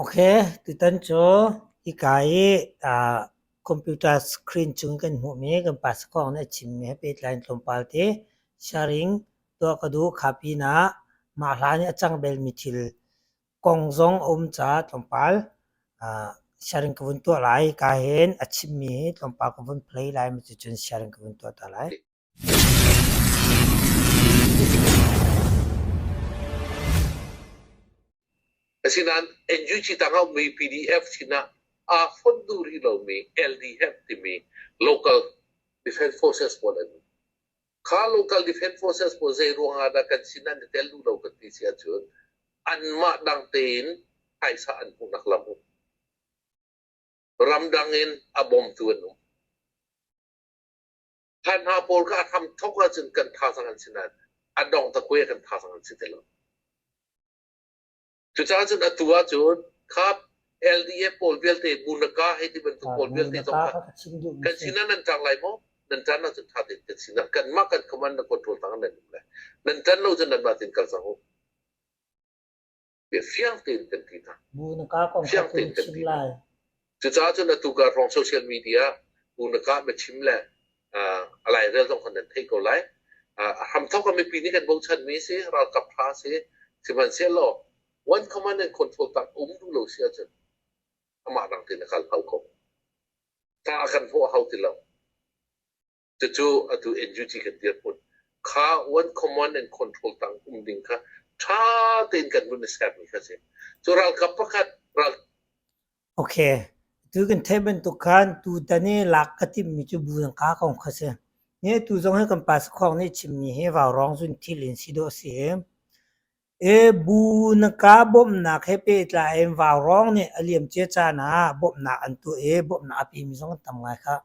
Ok, tutan cu hika i computer screen cung kan hmuhmi kan pa Sakhong nih a chimmi he pehtlai in tlawmpal te sharing tuah ka duh. Kha pinah mah hlan i a cang belmi thil kong zong a um caah tlawmpal sharing ka vun tuah lai. Hika hin a chimmi hi tlawmpal ka vun play lai, cucun sharing ka vun tuah ta lai. Asinain NUG tangah ummi PDF sinah aa fonh duh rih lomi LDF timi Local Defense Forces pawl an um. Kha Local Defense Forces pawl zei ruangah dah kan sin an i tel duh lo kan ti si ahcun anmah dang tein phaisa an hmuhnak lam um. Ramdang in a bawmtu an um. Kha hna pawl kha a hram thawk ahcun kan thazaang an si nain a dong takwe kan thazaang an si ti lo. Cucaah cun atu ahcun kha LDF pawl vialte Munaka hei ti bantuk pawl vialte zong kha kan sinah nan ṭang lai maw? Nan ṭan ahcun ṭha tein kan sinah kanmah kan command na control tang nan um lai. Nan ṭan lo cun nanmah tein kal cang u. Bia fiang tein kan ti hna. Bunaka kong kha Fiang tein cun kan chim ti hna. lai. Cucaah cun atu ka hrawng social media Bunaka biachim le a lairel zong kha nan theih ko lai. A hramthawk ah mipi nih kan bochanmi si, ralkap ṭha si, sihmanhsehlaw one command and control tak um duh lo si ahcun amah dang tein a kal hau ko. Ta a kan hnawh a hau ti lo. Cucu atu NUG kan dirhmun. Kha one command and control tang um ding kha ṭha tein kan vun i sermi kha si. Cu ralkap pakhat ral Ok. Tu kan theih bantuk khan tutan i lak ka timhmi cu bu ka kong kha si. Ni tu zong hi kan pa Sakhong nih chimmi hi vaurawng zun thil in si dawh si. E bu na ka bawmhnak he pehtlai in vaurawng nih a liamcia caan ah bawmhnak an tuah i bawmhnak a pemi zong an tam ngai khah.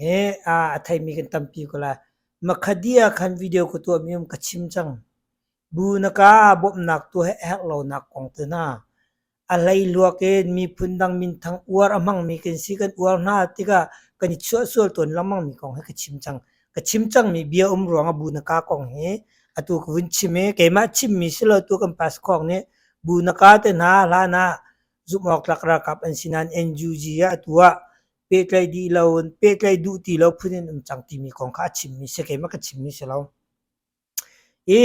He a theimi kan tampi ko lai. Makhadia khan video ka tuahmi um ka chim cang. Bu na ka bawmhnak tuah he a herh lonak kong te hna. A hleihluak in miphun dang minthang uar a hmangmi kan si kan uar hna tikah kan i chuahsual tawn lengmangmi kong hi ka chim cang. Ka chim cangmi bia um ruangah bu na ka kong hi atu ka vun chim i keimah chimmi si lo tu kan paskhawng nih bu na ka te hna hlan ah zumh awk tlak ralkap an si nain NUG ah atu ah pehtlaih dih lo in pehtlaih duh ti lo phun in um cang timi kong kha a chimmi si keimah ka chimmi si lo. I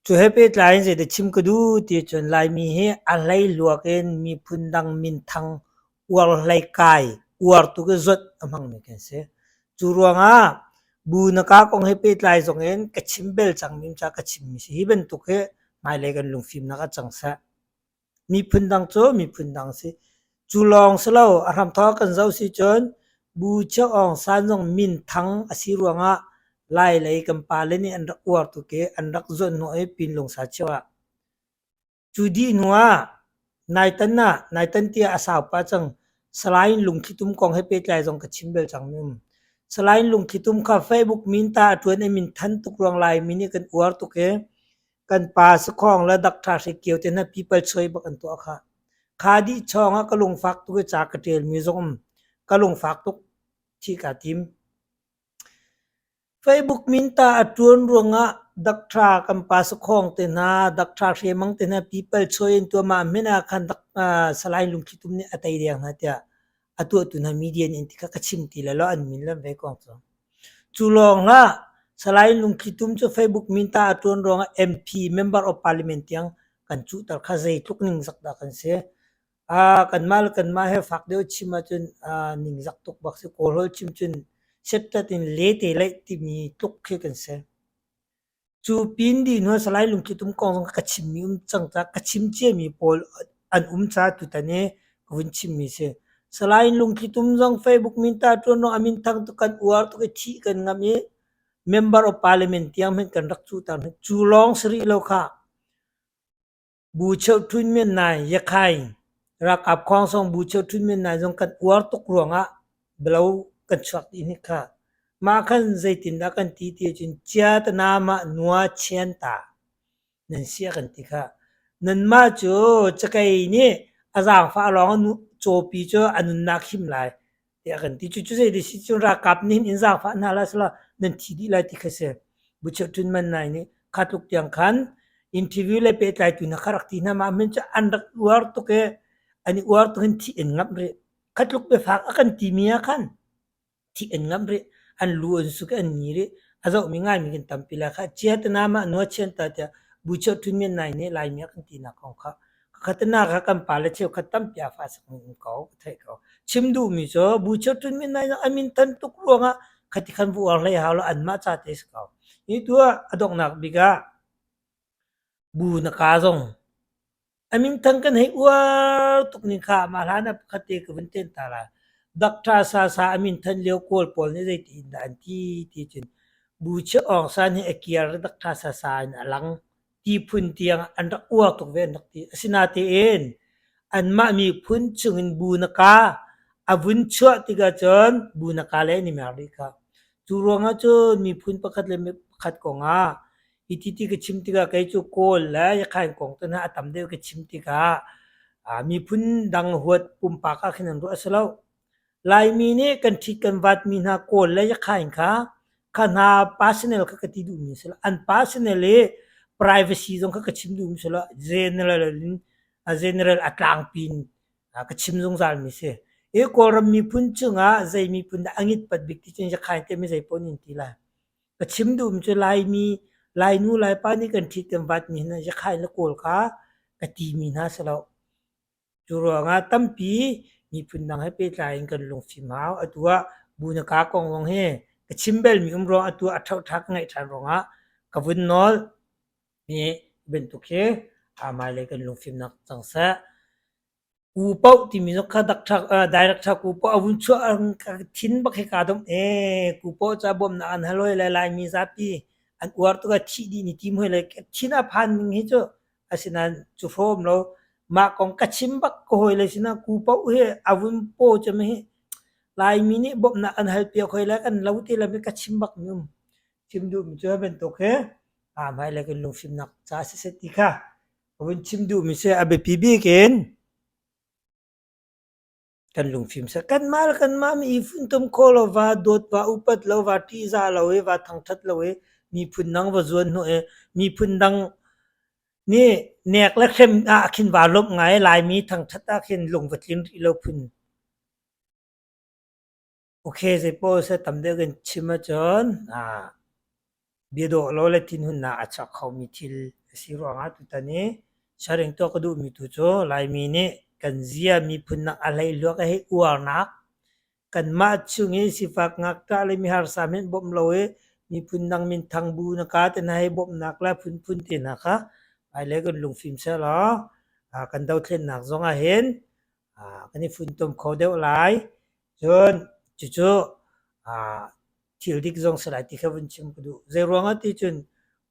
cu he pehtlai in zeidah chim ka duh ti cun Laimi hi a hleihluak in miphun dang minthang uar hlei kai, uar tuk i zawt a hmangmi kan si. Cu ruangah bu na ka kong he pehtlai zong in ka chim bel cangmi ca ka chimmi si. Hi bantuk hi hmailei kan lungfimnak ah cang seh. Miphun dang cu miphun dang si. Cu lawng si lo, a hramthawk kan zoh si cun Bu Chiah Aung San zong minthang a si ruangah Lailei kan pale nih an rak uar tuk i an rak zuanhnawh i Pinlungsa cheu ah. Cu dih hnu ah naitan ah naitan tiah a sau pah cang. Salai Lungthlitum kong he pehtlai zong ka chim bel cang mi um. Salai Lungthlitum kha Facebook min ta a ṭuan i min than tuk ruang Laimi nih kan uar tuk i Kan pa sakhawng le dakṭha hrikkio te hna pipal choi bak an tuah khah. Kha dih chawng ah ka lungfak tuk i ca ka ṭialmi zong um. Ka lungfak tuk. Thih kaa tim. Facebook min ta a ṭuan ruangah dakṭha kan pa sakhawng te hna, dakṭha hremang te hna pipal choi an tuah mah hmanh ah khan dak, uh, Salai Lungthli Tum nih a tei deng hna tiah a tuahtu hna media nih an ti kha ka chim ti lai lo an min le an ve kong cu. Cu lawng hlah, Salai Lungthli Tum cu Facebook minta a ṭuan ruangah MP Member of Parliament tiang kan cuhter kha zeitluk ningzak dah kan si. Ah, kanmah le kanmah he fak deuh chim ahcun ah, ningzak tuk bak si. Kawlhawl chim cun settat in lete leih timi tluk khi kan si. Cu pin dih hnu ah Salai Lungthli Tum kong zong ka chimmi um cang caah ka chim ciami pawl an um caah tutan hi ka vun chimmi si. Salai Lungthli Tum zong Facebook minta ṭuan ruang a minthang tuk kan uar tuk i thih kan ngamh i Member of Parliament tiang hmanh kan rak cuhter hna. Cu lawng si rih lo khah. Bu cheu ṭhun men nai Yakhai ralkap khawngsawng bu cheu ṭhun men nai zong kan uar tuk ruangah bialo kan chuak dih hnik kha. Mah khan zeitindah kan ti ti ahcun cia tana mah nua chian ta nan si a kan ti kha. Nanmah cu cakei nih a zaangfah lawng a cawpi cu a nunnak him lai. tiah kan ti. Cucu zei si cun ralkap nih in zaangfah hna la sila nan thi dih lai ti kha si. Bucheu Ṭun Man Nai nih kha tluk tiang khan interview le pehtlaitu hna kha rak ti hna. Mah hmin cu an rak uar tuk i. An i uar tuk in thih in ngamh rih. Kha tluk biafak a kan timi ah khan thih an ngamh rih. An lu an suk i an ni rih. A zohmi ngaimi kan tampi lai kha. Chia tana mah nua chian ta tiah bu chiah ṭhun men nai nih Laimi a kan tinak kong kha. Khatana kha kan pale cheukhat tampi a fa sak mi um ko, ka theih ko. Chim duhmi cu bu chiah ṭhun men nai a min than tuk ruangah khati khan vu uar hlei hau lo anmah ca te si ko. Hi tu ah a donghnak bik ah bu na ka zong A minthang kan hei uar tuk ning kha mah hlan ah pakhat te ka vun ten ta lai. Doctor Sasa a minthan lio Kawl pawl nih zeiti in dah an ti ti cun Bu Chia Aung San hi a kiar i Doctor Sasa in a lang ti phun tiang an rak uar tuk ve an rak ti. Asinain anmah miphun chungin bu na ka a vun chuah tikah cun bu na ka le an i mer dih kha. Cu ruangah cun miphun pakhat le pakhat kongah Hiti ti ka chim tikah kei cu Kawl le Yakhain kong te hna a tam deuh ka chim tikah miphun dang huat pumpak ah khin an ruah a si lo. Laimi nih kan ṭhit kan vatmi hna Kawl le Yakhain kha kha hna personal kha ka ti duhmi a si lo. An personal i privacy zong kha ka chim duhmi a si lo. General in general a tlangpi in ka chim zungzalmi si. Hi Kawlram miphun cungah zei miphun dah a ngitpat bik ti cun Yakhain te mi zei paoh nih an ti lai. Ka chim duhmi cu Laimi, Lainu Laipa nih kan ṭhit kan vatmi hna Yakhain le Kawl kha ka timi hna si lo. Cu ruangah tampi miphun dang he pehtlai in kan lungfim hau. Atu ah bu na ka kong zong hi ka chim belmi um ruang atu ah a ṭhoṭha ka ngaih ṭhan ruangah ka vun nawl. Hi bantuk hi hmailei kan lungfimnak cang seh. Ku paoh timi zong kha director ku paoh a vun chuah ka thin bak hi kaa domh ee. Ku paoh ca bawmhnak an hal hoi le Laimi zapi an uar tuk ah thih dih ni tim hoi le thin a phan ning hi cu asinain cu hrawm lo. Mah kong ka chim bak ka hawile sinah ku paoh hi a vun paw cem hi Laimi nih bawmhnak an hal piak hoi le kan lo te lam hi ka chim bak mi um. Chim duhmi cu bantuk hi hmailei kan lungfimnak ca siseh ti kha Ka vun chim duhmi si a biapi bik in kan lungfim seh. Kanmah le kanmah mi i funtom khawh lo, va dawt, va upat lo, va ṭihzah lo i, va thangṭhat lo i, miphun dang va zuan hnawh i, miphun dang nih nek le hrem ah khin vaa lawmh ngai i Laimi thangṭhat ah khin lung va tlin rih lo phun. Ok, zeipaoh seh tam deuh kan chim ahcun biadawh lo le thinhunnak a chuak khomi thil a si ruangah tutan i sharing tuah ka duhmi tu cu Laimi nih kan zia miphunnak a hleihluak a hei uarnak kanmah chung i sifak ngakṭah le miharsa hmanh bawmh lo i miphun dang minthang bu na ka te hna hei bawmhnak le phunphun te hna kha hmailei kan lungfim sehlaw kan dothlennak zong ah hin kan i funtom kho deuh lai. Cun cucu thil dik zong si lai ti kha vun chim ka duh. Zeiruang ah ti cun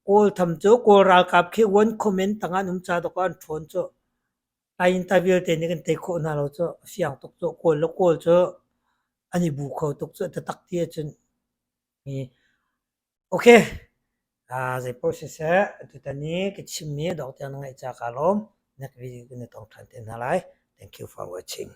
Kawl tham cu Kawl ralkap khi one comment tangah an um ca dawk ah an ṭhawn cu. Ayinta vialte nih kan tei khawh hna lo cu a fiang tuk cu. Kawl le Kawl cu an i bu kho tuk cu taktak ti ahcun. Ok, zeipaoh siseh tutan i ka chimmi dawk tiang na ngaih ca kaa lawm. Next video kan i tong ṭhan te hna lai. Thank you for watching.